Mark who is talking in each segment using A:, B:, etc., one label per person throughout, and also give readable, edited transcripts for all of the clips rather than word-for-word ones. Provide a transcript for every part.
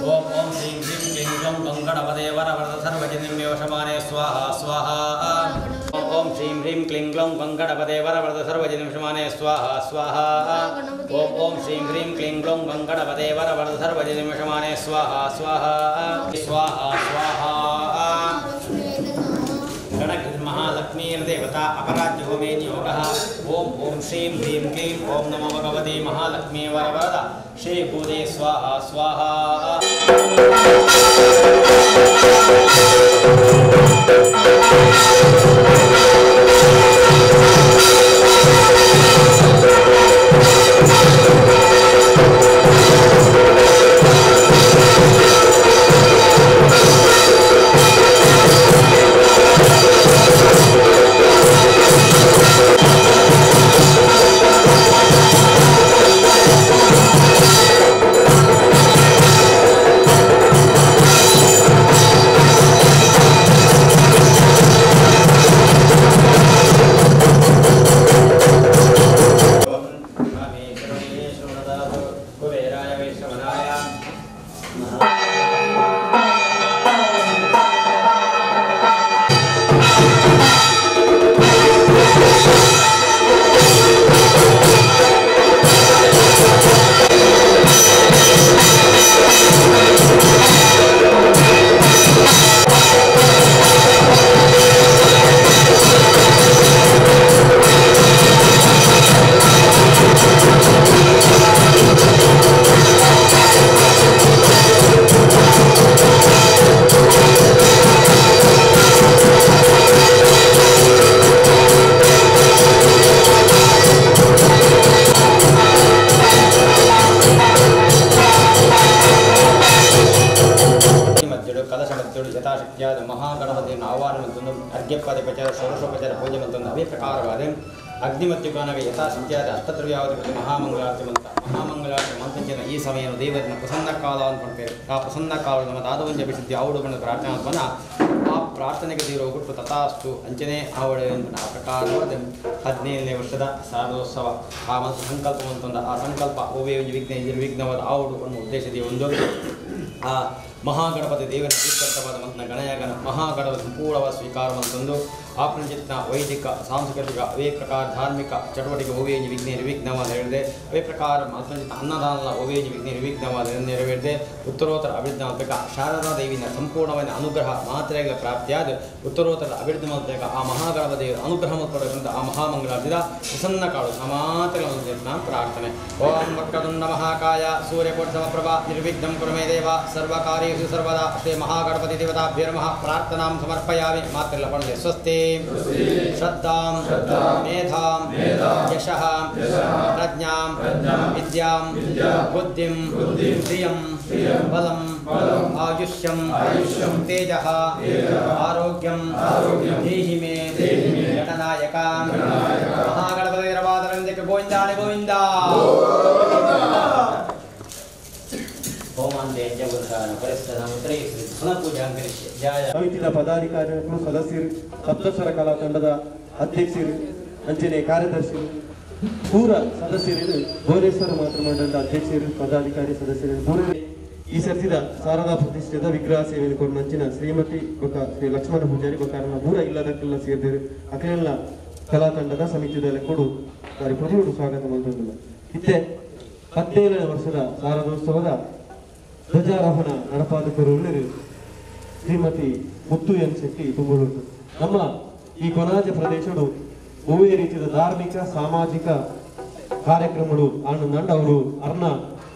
A: ಓಂ ಓಂ ಶ್ರೀಂ ಹ್ರೀಂ ಕ್ಲೀಂ ಗ್ಲೌಂ ಗಂಗಣಪದೇ ವರವರದ ಸರ್ವಜನಿಮ್ಯೋಷಮಾನೆ ಸ್ವಾಹಾ ಸ್ವಾಹಾ. ಓಂ ಓಂ ಶ್ರೀಂ ಹ್ರೀಂ ಕ್ಲೀಂ ಗ್ಲೌಂ ಗಂಗಣಪದೇ ವರವರದ ಸರ್ವಜನಿಮಿಷಮಾನೆ ಸ್ವಾಹಾ ಸ್ವಾಹಾ. ಓಂ ಓಂ ಶ್ರೀಂ ಹ್ರೀಂ ಕ್ಲೀಂ ಗ್ಲೌಂ ಗಂಗಣಪದೇ ವರವರದ ಸರ್ವಜನಿಮಿಷಮಾನೆ ಸ್ವಾಹಾ ಸ್ವಾಹಾ ಸ್ವಾಹಾ ಸ್ವಾಹಾ. ಗಣಮಹಾಲಕ್ಷ್ಮೀರ್ದೇವತಾ ಅಪರಾಜ್ಯ ಹೋಮೇ ನಿಯೋಗಃ. ಓಂ ಓಂ ಶ್ರೀಂ ಹ್ರೀಂ ಕ್ಲೀಂ ಓಂ ನಮೋ ಭಗವತಿ ಮಹಾಲಕ್ಷ್ಮೀ ವರವರದ ಶ್ರೀ ಭೂದೇ ಸ್ವಾಹಾ ಸ್ವಾಹಾ. ಯಥಾಶಕ್ತಿಯಾದ ಮಹಾಗಣಪತಿಯನ್ನು ಆಹ್ವಾನ ಮತ್ತೊಂದು ಅರ್ಘ್ಯಪಾದೋಪಚಾರ ಷೋಡಶೋಪಚಾರ ಪೂಜೆ ಮತ್ತೊಂದು ಅವೇ ಪ್ರಕಾರವಾದ ಅಗ್ನಿಮತ್ಯುಗಾನಗ ಯಥಾಶಕ್ತಿಯಾದ ಅಷ್ಟದ್ರವ್ಯಾವಧಿ ಮತ್ತು ಮಹಾಮಂಗಳಾರತಿ ಮಂತ್ರ ಮಹಾಮಂಗಳಾರತಿ ಮಂತ್ರಜನ ಈ ಸಮಯವನ್ನು ದೇವರನ್ನ ಪ್ರಸನ್ನ ಕಾಲ ಅಂತ ಮಾಡ್ತೇವೆ. ಆ ಪ್ರಸನ್ನ ಕಾಲ ನಮ್ಮ ದಾದವಂಜ ಬಿಸಿದ್ದಿ ಆವುಡು ಬಣ್ಣ ಪ್ರಾರ್ಥನೆ ಅಂತವನ್ನ ಆ ಪ್ರಾರ್ಥನೆಗೆ ದೇವರು ಕೊಟ್ಟು ತಥಾಸ್ತು ಅಂಚನೆ ಆವಡೆ ಆ ಪ್ರಕಾರವಾದ 17ನೇ ವರ್ಷದ ಶಾರದೋತ್ಸವ ಆ ಮತ್ತು ಸಂಕಲ್ಪ ಅಂತಂದ ಆ ಸಂಕಲ್ಪ ಓವೇ ಒಂದು ವಿಘ್ನ ನಿರ್ವಿಘ್ನವಾದ ಆವಡು ಅನ್ನೋ ಉದ್ದೇಶದ ಒಂದು ಆ ಮಹಾಗಣಪತಿ ದೇವರ ಸ್ವೀಕೃತವಾದ ಮಂತ್ರ ಗಣಯಾಗನ ಮಹಾಗಣಪತಿ ಸಂಪೂರ್ಣವಾದ ಸ್ವೀಕಾರ ಅಂತಂದು ಆಪ್ರಂಜಿತ್ನ ವೈದಿಕ ಸಾಂಸ್ಕೃತಿಕ ಅವೇ ಪ್ರಕಾರ ಧಾರ್ಮಿಕ ಚಟುವಟಿಕೆ ಓವೇ ವಿಘ್ನ ನಿರ್ವಿಘ್ನವಾದ ಹೇಳಿದೆ. ಅವೇ ಪ್ರಕಾರ ಮಂತ್ರಜಿತ ಅನ್ನದಾನದ ಓವೇ ವಿಘ್ನ ನಿರ್ವಿಘ್ನವಾದ ನೆರವೇರಿದೆ. ಉತ್ತರೋತ್ತರ ಅಭಿವೃದ್ಧಿ ಮಾಡಬೇಕ ಶಾರದಾ ದೇವಿನ ಸಂಪೂರ್ಣವಾದ ಅನುಗ್ರಹ ಮಾತ್ರೆಗಳ ಪ್ರಾಪ್ತಿಯಾದ ಉತ್ತರೋತ್ತರ ಅಭಿವೃದ್ಧಿ ಮಾಡಬೇಕ ಆ ಮಹಾಗಣಪತಿ ದೇವರ ಅನುಗ್ರಹ ಪಡೆದಂಥ ಆ ಮಹಾಮಂಗಳಾರ್ತಿದ ಪ್ರಸನ್ನ ಕಾಳು ಮಾತ್ರ ಪ್ರಾರ್ಥನೆ. ಓಂ ವಕ್ರತುಂಡ ಮಹಾಕಾಯ ಸೂರ್ಯಕೋಟಿ ಸಮಪ್ರಭಾ ನಿರ್ವಿಘ್ನಂ ಕುರು ಮೇ ದೇವ ಸರ್ವಕಾರ್ಯೇಷು ಸರ್ವದಾ ಶ್ರೀ ಮಹಾಗಣಪತಿ ದೇವತಾಭ್ಯೋ ನಮಃ. ಪ್ರಾರ್ಥನಾಂ ಸಮರ್ಪಯಾಮಿ. ಮಾತ್ರೆಲ್ಲ ಪಂಡೆ ಸ್ವಸ್ತಿ ಶ್ರದ್ಧಾಂ ಮೇಧಾಂ ಯಶಃ ಪ್ರಜ್ಞಾಂ ವಿದ್ಯಾಂ ಬುದ್ಧಿಂ ಶ್ರಿಯಂ ಬಲಂ ಆಯುಷ್ಯಂ ತೇಜಃ ಆರೋಗ್ಯಂ ದೇಹಿ ಮೇ ಗಣನಾಯಕ ಮಹಾಗಣಪತಿ ರವಾದರಂಜಕ ಗೋವಿಂದಾಳಿ ಗೋವಿಂದ.
B: ಸಮಿತಿಯ ಪದಾಧಿಕಾರಿಗಳು, ಸದಸ್ಯರು, ಸಪ್ತಸ್ವರ ಕಲಾ ತಂಡದ ಅಧ್ಯಕ್ಷರು, ಅಂಚನೆ ಕಾರ್ಯದರ್ಶಿರು, ಪೂರ ಸದಸ್ಯರು, ಭುವನೇಶ್ವರ ಮಾತೃಮಂಡಲದ ಅಧ್ಯಕ್ಷರು, ಪದಾಧಿಕಾರಿ ಸದಸ್ಯರು, ಈ ಸರ್ತಿದ ಶಾರದಾ ಪ್ರತಿಷ್ಠಿತ ವಿಗ್ರಹ ಸೇವೆಯನ್ನು ಕೊಡುವಂಚಿನ ಶ್ರೀಮತಿ ಬೊಕ ಶ್ರೀ ಲಕ್ಷ್ಮಣ ಪೂಜಾರಿ ಬೊಕಾರನ ಪೂರ ಇಲ್ಲದಕ್ಕೆಲ್ಲ ಸೇರಿದರು. ಅಖಿಲ ಕಲಾ ತಂಡದ ಸಮಿತಿದಲ್ಲಿ ಕೊಡು ಪ್ರತಿಯೊಂದು ಸ್ವಾಗತ ಮಂತ್ರವಿಲ್ಲ. ಇತ್ತೆ 17ನೇ ವರ್ಷದ ಶಾರದೋತ್ಸವದ ಧ್ವಜಾರೋಹಣ ನಡಪಾದಕರು ಶ್ರೀಮತಿ ಮುತ್ತು ಎನ್ ಶೆಟ್ಟಿ ತುಮಕೂರು. ನಮ್ಮ ಈ ಕೊನಾಜ ಪ್ರದೇಶಡು ಒವ್ವೇ ರೀತಿಯ ಧಾರ್ಮಿಕ ಸಾಮಾಜಿಕ ಕಾರ್ಯಕ್ರಮಗಳು ಆನಂದ ಅವರು ಅರ್ಣ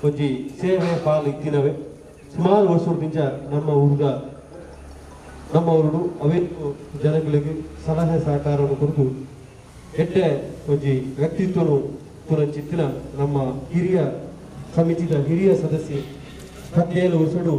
B: ಒಂಜಿ ಸೇವೆ ಪಾಲು ಇತ್ತಿನವೆ. ಸುಮಾರು ವರ್ಷದಿಂದ ನಮ್ಮ ಊರುದ ನಮ್ಮ ಊರು ಅವೇ ಜನಗಳಿಗೆ ಸಲಹೆ ಸಹಕಾರವನ್ನು ಕೊಟ್ಟು ಎಡ್ಡೆ ಒಂಜಿ ವ್ಯಕ್ತಿತ್ವನು ಪುನಂಚಿತ್ತಿನ ನಮ್ಮ ಹಿರಿಯ ಸಮಿತಿದ ಹಿರಿಯ ಸದಸ್ಯೆ 17 ವರ್ಷಡು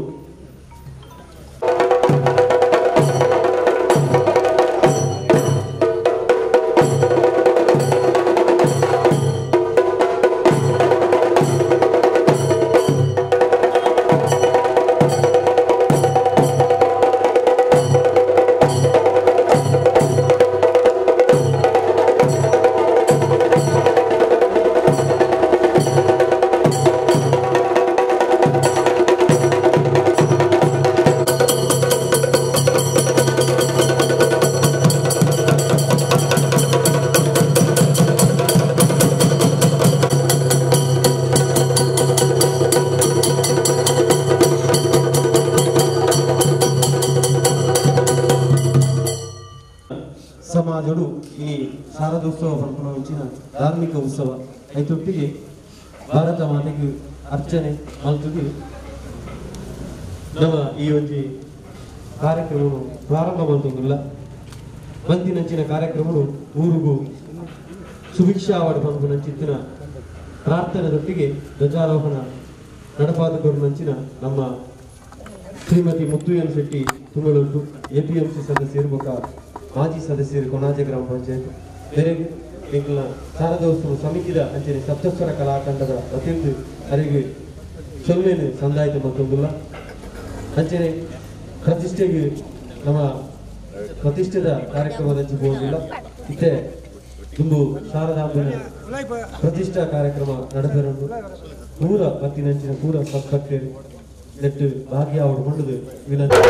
B: ಸಮಾಜಡು ಈ ಶಾರದೋತ್ಸವ ಪನ್ಪುನ ಧಾರ್ಮಿಕ ಉತ್ಸವ ಐತೊಟ್ಟಿಗೆ ಭಾರತ ಮಾತೆಗೆ ಅರ್ಚನೆ ಮಲ್ತುದು ನಮ್ಮ ಈ ಒಂಜಿ ಕಾರ್ಯಕ್ರಮ ಪ್ರಾರಂಭ ಮಲ್ತೊಂದುಲ್ಲ. ಬಂದಿನಂಚಿನ ಕಾರ್ಯಕ್ರಮಗಳು ಊರುಗು ಸುಭಿಕ್ಷಾ ಅವಾರ್ಡ್ ಪನ್ಪುನಂಚಿತ್ತಿನ ಪ್ರಾರ್ಥನೆದೊಟ್ಟಿಗೆ ಧ್ವಜಾರೋಹಣ ನಡಪಾದ ಕೊರುನಂಚಿನ ನಮ್ಮ ಶ್ರೀಮತಿ ಮುತ್ತು ಎನ್ ಶೆಟ್ಟಿ ತುಂಗಳೊಟ್ಟು ಎಪಿಎಂಸಿ ಸದಸ್ಯರು ಬೊಕ್ಕ ಮಾಜಿ ಸದಸ್ಯರು ಕೊಣಾಜೆ ಗ್ರಾಮ ಪಂಚಾಯತ್ ಬೇರೆ ಎಂಕಲ್ನ ಶಾರದೋತ್ಸವ ಸಮಿತಿದ ಅಂಚನೆ ಸಪ್ತಸ್ವರ ಕಲಾಖಂಡದ ವತಿಯಿಂದ ಅರಿಗೆ ಸೊಲ್ಮೆನು ಸಂದಾಯಿತ ಮತ್ತೊಂದುಲ್ಲ. ಅಂಚನೆ ಪ್ರತಿಷ್ಠೆಗೆ ನಮ್ಮ ಪ್ರತಿಷ್ಠೆದ ಕಾರ್ಯಕ್ರಮದ ಹೋಗುದಿಲ್ಲ. ಇತ್ತೆ ತುಂಬು ಶಾರದಾಂಬನ ಪ್ರತಿಷ್ಠಾ ಕಾರ್ಯಕ್ರಮ ನಡೆದರಂದು ಪೂರ ಬತ್ತಿನಂಚಿನ ಪೂರ ಸದ್ಭಕ್ತರು ನೆಟ್ಟು ಭಾಗ್ಯ ಅವರು ಕೊಂಡುದು ವಿನಂತಿ.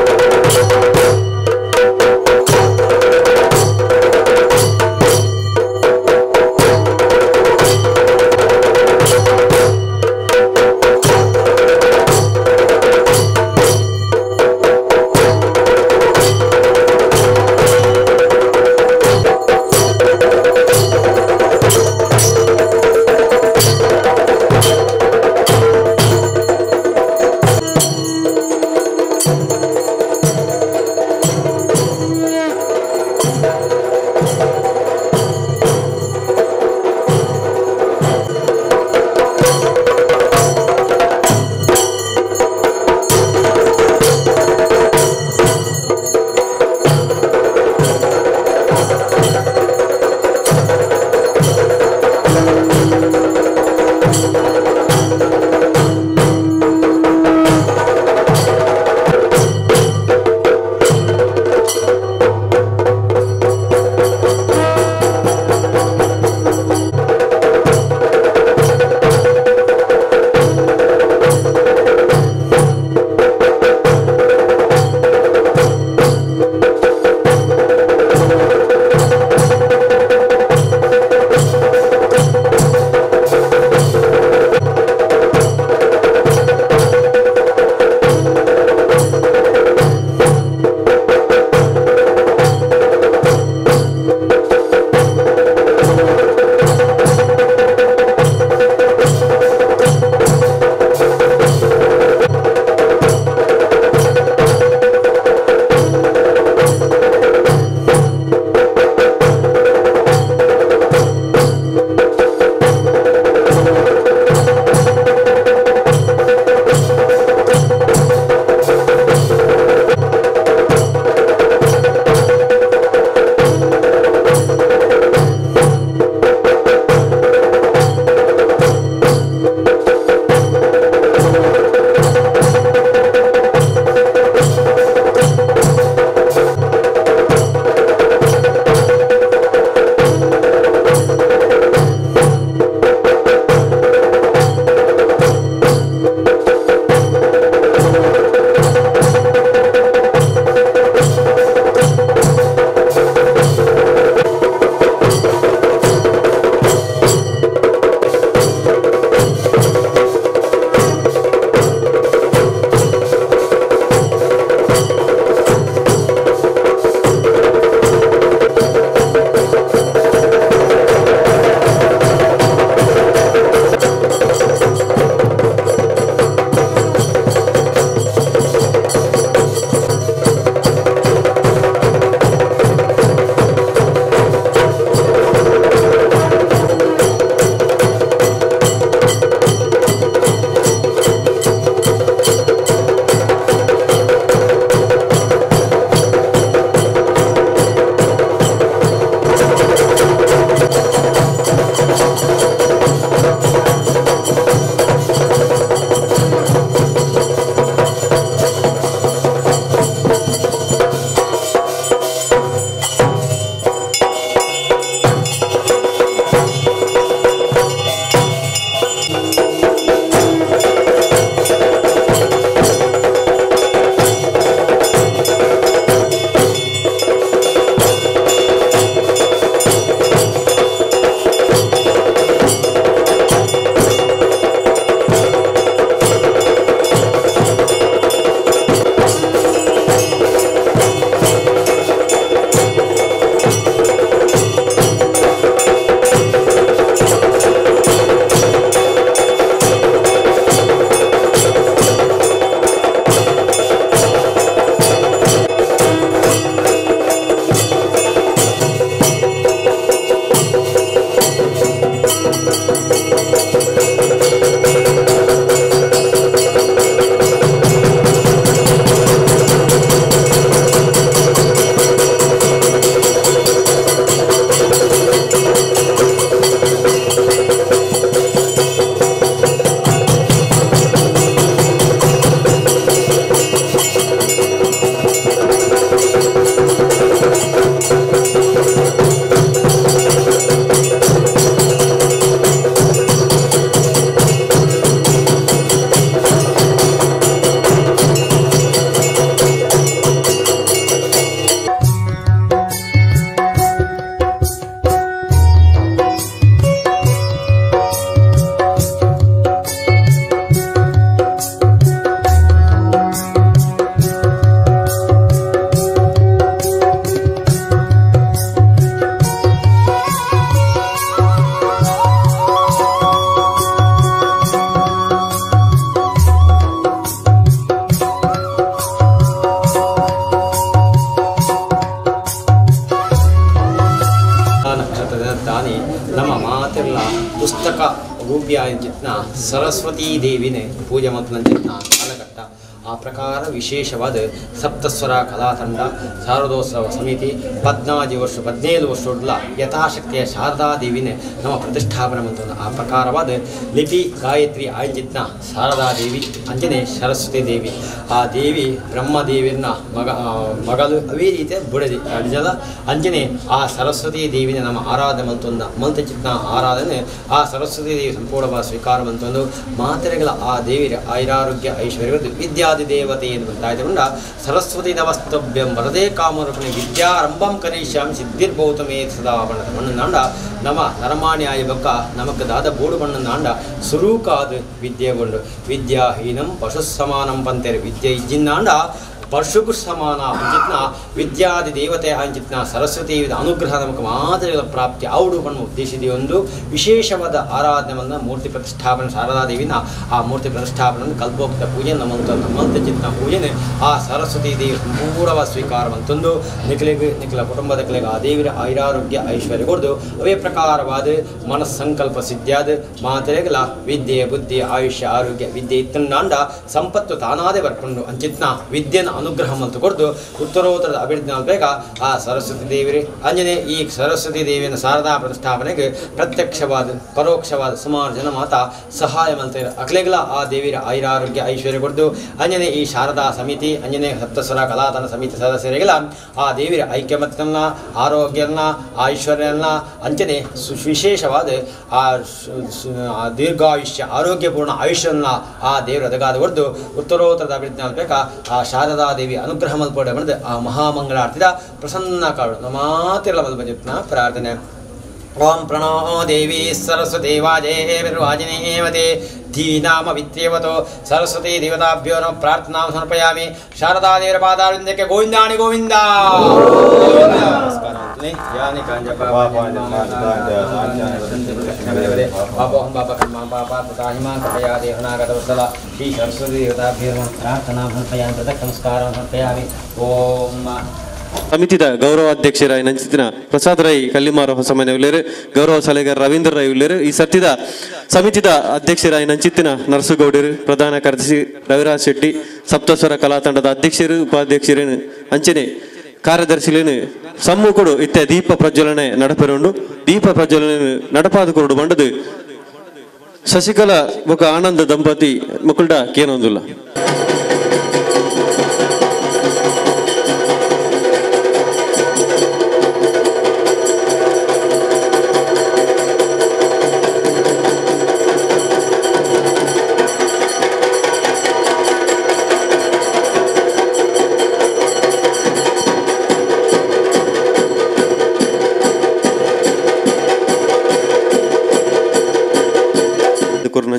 A: ರೂಪಿಯಾಯಿನ ಸರಸ್ವತೀ ದೇವಿನೇ ಪೂಜೆ ಮಂಚಿನ ಕಾಲಘಟ್ಟ. ಆ ಪ್ರಕಾರ ವಿಶೇಷವಾದ ಸಪ್ತಸ್ವರ ಕಲಾತಂಡ ಶಾರದೋತ್ಸವ ಸಮಿತಿ 14 ವರ್ಷ 17 ವರ್ಷ ಯಥಾಶಕ್ತಿಯ ಶಾರದಾದೇವಿನೇ ನಮ್ಮ ಪ್ರತಿಷ್ಠಾಪನೆ ಮಂತೊಂದು. ಆ ಪ್ರಕಾರವಾದ ಲಿಪಿ ಗಾಯತ್ರಿ ಆಂಜಿತ್ನ ಶಾರದಾದೇವಿ ಅಂಜನೆ ಸರಸ್ವತಿ ದೇವಿ. ಆ ದೇವಿ ಬ್ರಹ್ಮದೇವಿನ ಮಗಲು ಅವೇ ರೀತಿಯ ಬುಡದಿ ಅಡಿಜಲ ಅಂಜನೆ ಆ ಸರಸ್ವತಿ ದೇವಿನ ನಮ್ಮ ಆರಾಧನೆ ಮಂತೊಂದ ಮಂತಚಿತ್ನ ಆರಾಧನೆ ಆ ಸರಸ್ವತಿ ದೇವಿ ಸಂಪೂರ್ಣವಾದ ಸ್ವೀಕಾರ ಮಂತೊಂದು ಮಾತೆರೆಗಳ ಆ ದೇವಿಯ ಐರಾರೋಗ್ಯ ಐಶ್ವರ್ಯ ವಿದ್ಯಾ ದೇವತೆ ಎಂದು ಸರಸ್ವತಿ ನಮಸ್ತಭ್ಯಂ ವರದೇ ಕಾಮರೂಪಿಣಿ ವಿದ್ಯಾರಂಭಂ ಕರೀಷ್ಯಾಂ ಸಿದ್ಧಿರ್ಭೌತಮೇ ಸದಾ ಬಣ್ಣದ ಮಣ್ಣಾಂಡ ನಮ ನರಮಾಣಿ ಆಯ ಬೊಕ್ಕ ನಮಕ್ ದಾದ ಬೋಡು ಬಣ್ಣನಾಂಡ ಸುರೂಕಾದ ವಿದ್ಯೆ ಗೊಂಡು ವಿದ್ಯಾಹೀನಂ ಪಶು ಸಮಾನಂ ಪಂತೇರು ವಿದ್ಯೆ ಇಜ್ಜಿನ್ನಾಂಡ ಪಶುಕು ಸಮಾನ ಅಂಚಿತ್ನ ವಿದ್ಯಾದಿ ದೇವತೆ ಅಂಚಿತ್ನ ಸರಸ್ವತಿ ಅನುಗ್ರಹ ನಮಕ್ ಮಾದರಿಗಳ ಪ್ರಾಪ್ತಿ ಆವುಡು ಬಣ್ಣ ಉದ್ದೇಶಿದೆ ಒಂದು ವಿಶೇಷವಾದ ಆರಾಧನೆ ಮೂರ್ತಿ ಪ್ರತಿಷ್ಠಾಪನೆ ಶಾರದಾದೇವಿನ ಆ ಮೂರ್ತಿ ಪ್ರತಿಷ್ಠಾಪನೆ ಕಲ್ಪೋಕ್ತ ಪೂಜೆ ನಮ್ಮಂತ ಚಿತ್ನ ಪೂಜೆನೆ ಆ ಸರಸ್ವತಿ ದೇವಿ ಸಂಪೂರ್ಣವಾದ ಸ್ವೀಕಾರ ಅಂತಂದು ನಿಖಲಿಗೆ ನಿಖಲ ಕುಟುಂಬದ ಕಲೆಗೆ ಆ ದೇವಿಯ ಐರಾರೋಗ್ಯ ಐಶ್ವರ್ಯ ಕೊಡ್ದು ಅವೇ ಪ್ರಕಾರವಾದ ಮನಸ್ಸಂಕಲ್ಪ ಸಿದ್ಧಾದ ಮಾತೆರೆಗಳ ವಿದ್ಯೆ ಬುದ್ಧಿ ಆಯುಷ್ಯ ಆರೋಗ್ಯ ವಿದ್ಯೆ ಇತ್ತಂಡ ಸಂಪತ್ತು ತಾನಾದೇ ಬರ್ಕೊಂಡು ಅಂಚಿತ್ನ ವಿದ್ಯೆನ ಅನುಗ್ರಹ ಮಂತು ಕೊಡ್ದು ಉತ್ತರೋತ್ತರದ ಅಭಿವೃದ್ಧಿ ಬೇಗ ಆ ಸರಸ್ವತಿ ದೇವಿರಿ ಅಂಜನೆ ಈ ಸರಸ್ವತಿ ದೇವಿಯನ್ನು ಶಾರದಾ ಪ್ರತಿಷ್ಠಾಪನೆಗೆ ಪ್ರತ್ಯಕ್ಷವಾದ ಪರೋಕ್ಷವಾದ ಸುಮಾರು ಜನ ಮಾತಾ ಸಹಾಯ ಮಂತಾರೆ ಅಕ್ಲೆಗಳ ಆ ದೇವಿಯ ಐರಾರೋಗ್ಯ ಐಶ್ವರ್ಯ ಕೊಡ್ದು ಅಂಜನೆ ಈ ಶಾರದಾ ಸಮಿತಿ ಅಂಜನೆ ಸಪ್ತಸ್ವರ ಕಲಾತನ ಸಮಿತಿ ಸದಸ್ಯರಿಗೆಲ್ಲ ಆ ದೇವಿಯ ಐಕ್ಯಮತ್ಯನ್ನ ಆರೋಗ್ಯನ ಐಶ್ವರ್ಯನ ಅಂಚನೆ ವಿಶೇಷವಾದ ಆ ದೀರ್ಘಾಯುಷ್ಯ ಆರೋಗ್ಯಪೂರ್ಣ ಆಯುಷ್ಯನ್ನ ಆ ದೇವರ ಅದಗಾದ ಹೊಡೆದು ಉತ್ತರೋತ್ತರದ ಅಭಿವೃದ್ಧಿ ಬೇಕಾ ಆ ಶಾರದಾ ದೇವಿ ಅನುಗ್ರಹ ಮಲ್ಪಡೆ ಬಂದು ಆ ಮಹಾಮಂಗಳಾರ್ತಿದ ಪ್ರಸನ್ನ ಕಾಳು ನಮಾತಿರಲ ಮಲ್ಪಜಿತ್ನ ಪ್ರಾರ್ಥನೆ. ಓಂ ಪ್ರಣೋ ದೇವಿ ಸರಸ್ವತಿ ವಾಜೇ ವಾಜಿನೇವತೆ ಧೀನಾಮ ವಿತ್ಯೇವತೋ ಸರಸ್ವತಿ ದೇವತಾಭ್ಯೋ ನಮಃ ಪ್ರಾರ್ಥನಾ ಸಮರ್ಪಯಾಮಿ. ಶಾರದಾ ದೇವರ ಪಾದಾರವಿಂದಕ್ಕೆ ಗೋವಿಂದಾಣಿ ಗೋವಿಂದ ನಮಸ್ಕಾರ. ಯಾನಿ ಕಾಂಜ ಶ್ರೀ ಸರಸ್ವತಿ ದೇವತಾಭ್ಯೋ ನಮಃ ಪ್ರಾರ್ಥನಾ ಸಮರ್ಪಯಾಮಿ ನಮಸ್ಕಾರ ಸಮರ್ಪಯಾಮಿ. ಓಂ
B: ಸಮಿತಿದ ಗೌರವಾಧ್ಯಕ್ಷರಾಯ ನಂಚಿತಿನ ಪ್ರಸಾದ್ ರೈ ಕಲ್ಲಿಮಾರ ಹೊಸಮನೆ ಉಳ್ಳೇರು, ಗೌರವ ಸಲಹೆಗಾರ ರವೀಂದ್ರ ರೈ ಉಳ್ಳೇರು. ಈ ಸರ್ತಿದ ಸಮಿತಿದ ಅಧ್ಯಕ್ಷರಾಯ ನಂಚಿತ್ತಿನ ನರಸುಗೌಡರು, ಪ್ರಧಾನ ಕಾರ್ಯದರ್ಶಿ ರವಿರಾಜ್ ಶೆಟ್ಟಿ, ಸಪ್ತಸ್ವರ ಕಲಾತಂಡದ ಅಧ್ಯಕ್ಷರು ಉಪಾಧ್ಯಕ್ಷರೇನು ಅಂಚನೆ ಕಾರ್ಯದರ್ಶಿಲೇನು ಸಮ್ಮುಖಡು ಇತ್ತೆ ದೀಪ ಪ್ರಜ್ವಲನೆ ನಡಪೆರುಂಡು. ದೀಪ ಪ್ರಜ್ವಲನೆ ನಡಪಾದ ಕೊರಡು ಬಂಡದು ಶಶಿಕಲಾ ಬೊಕ ಆನಂದ ದಂಪತಿ ಮುಕುಲ್ಡ ಕೇನೊಂದುಲ್ಲ.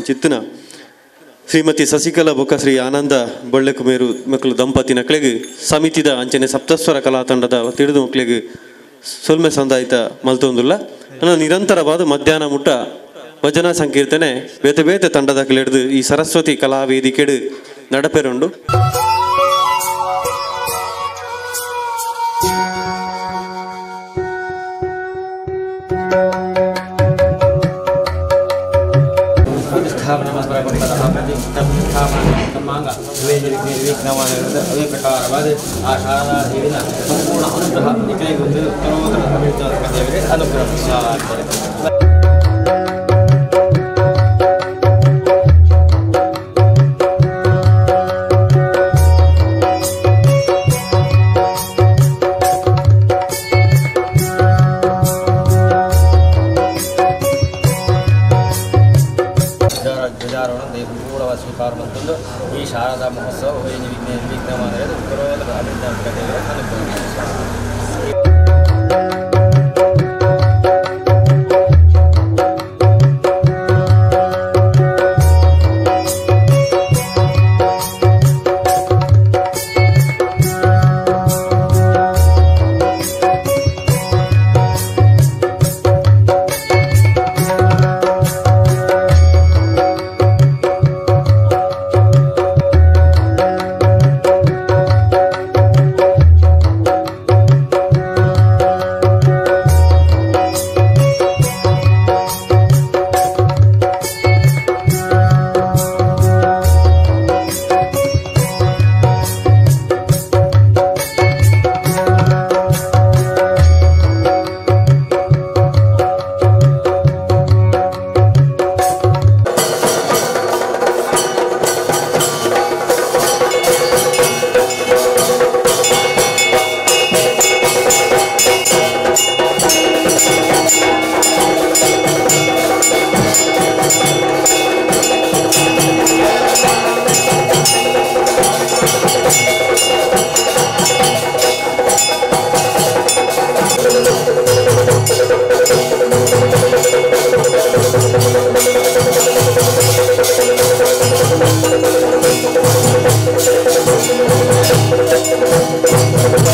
B: ಚಿತ್ತನ ಶ್ರೀಮತಿ ಶಶಿಕಲಾ ಬೊಕ್ಕ ಶ್ರೀ ಆನಂದ ಬೊಳ್ಳೆಕುಮೇರು ಮಕ್ಕಳು ದಂಪತಿ ನಕ್ಲೆಗ್ ಸಮಿತಿದ ಅಂಚನೆ ಸಪ್ತಸ್ವರ ಕಲಾ ತಂಡದ ತಿಳಿದು ಮಕ್ಕಳಿಗೆ ಸೊಲ್ಮೆ ಸಂದಾಯಿತ ಮಲ್ತೊಂದುಲ್ಲ. ನನ್ನ ನಿರಂತರವಾದ ಮಧ್ಯಾಹ್ನ ಮುಟ್ಟ ಭಜನಾ ಸಂಕೀರ್ತನೆ ಬೇತೆ ಬೇತೆ ತಂಡದ ಹಿಡಿದು ಈ ಸರಸ್ವತಿ ಕಲಾ ವೇದಿಕೆಡು ನಡಪೆರುಂಡು.
A: ಅದೇ ಪ್ರಕಾರವಾದ ಆ ಶಾರದಾ ದೇವಿನ ಸಂಪೂರ್ಣ ಅನುಗ್ರಹ ನಿಖಲಿಗೆ ಉತ್ತರೋತ್ತರ ಅಭಿವೃದ್ಧಿ ಅನುಗ್ರಹ. ಸ್ವೀಕಾರ ಮಂತೊಂದು ಈ ಶಾರದಾ ಮಹೋತ್ಸವ ವಿಘ್ನ ಉತ್ತರೋತ್ತರ ಅಭಿವೃದ್ಧಿ ಅನುಗ್ರಹ.
C: Thank you.